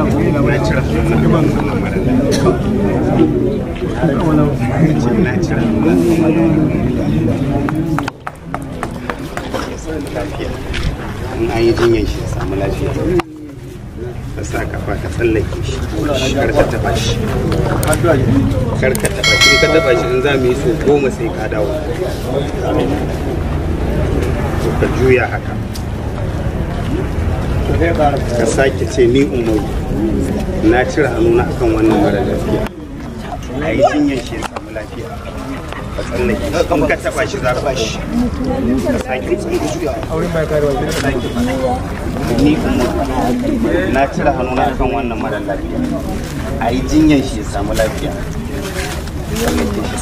Na cire hannuna akan wannan mara lafiya. Na cire hannuna akan wannan mara lafiya. Ya samu lafiya. In an yi jinyar shi ya samu lafiya. Ka sa kafa ka tsallake shi. Kar ka taɓa shi. Kar ka taɓa shi. In ka taɓa shi in za mu yi so 10 sai ka dawo. Ka juya haka. Ka sake ce ni Umaru na cire hannuna akan wannan mara lafiya. A yi jinyar shi ya samu lafiya. Ka tsallake shi. In ka taɓa shi za ka shi. Ka sake sake ni Umaru na cire hannuna akan wannan mara lafiya. A yi jinyar shi ya samu lafiya. Tsallake shi.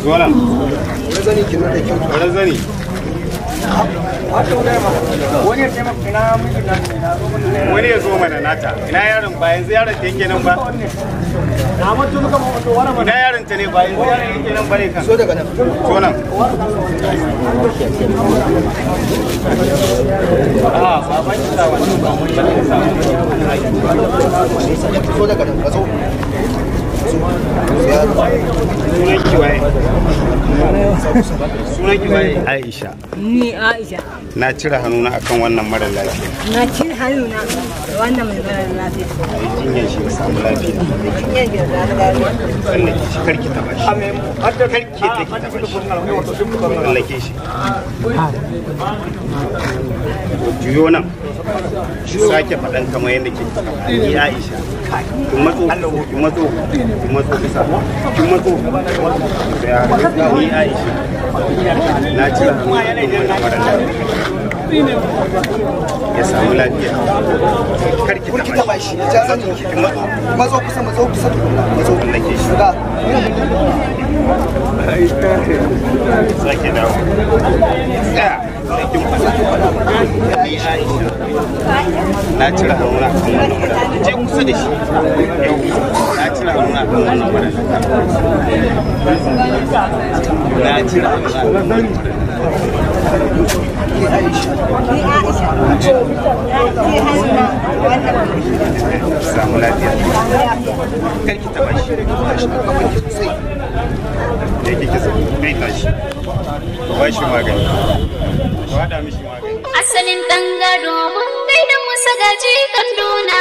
Zo nan. Wani zani. Wani ya zo mana nata. Ina yaron ba yanzu yaron ta yake nan ba. Ina yaron ta ne ba yanzu yaron yake nan ba ne kan. So daga nan. So nan. Ah, baban ki sa wannan ba mun bane sa. So daga nan ka zo. Sunan ki waye? Sunan ki waye? Aisha. Ni Aisha. Na cire hannuna akan wannan mara lafiya. Na cire hannuna wannan mai mara lafiya. A yi jinyar shi ya samu lafiya. Tsallake shi kar ki taba shi. Kar ki yadda ki taba shi. Tsallake shi. Juyo nan. Sake faɗan kamar yadda ke faɗa. Ni Aisha. Ki matso, ki matso, ki matso kusa. Ki matso. Ni Aisha. Na cire hannuna akan wannan mara lafiya. Ya samu lafiya. Kar ki taba shi. Ki matso. Matso kusa, matso kusa tukunna. Matso. Tsallake shi. Sake dawo. Tsaya. Sai kin faɗa. Ni Aisha. Na cire hannuna akan wannan mara lafiya. Je kusa da shi. Yau. Na cire hannuna akan wannan mara lafiya. Na cire hannuna akan wannan mara lafiya. Ni Aisha. Na cire hannuna wannan Samu lafiya. Kar ki taba shi. Da yake kisa kai tashi. Ka ba shi magani. Ka haɗa mishi magani. Asalin ɗan gado mun gaida musa gaji kan duna.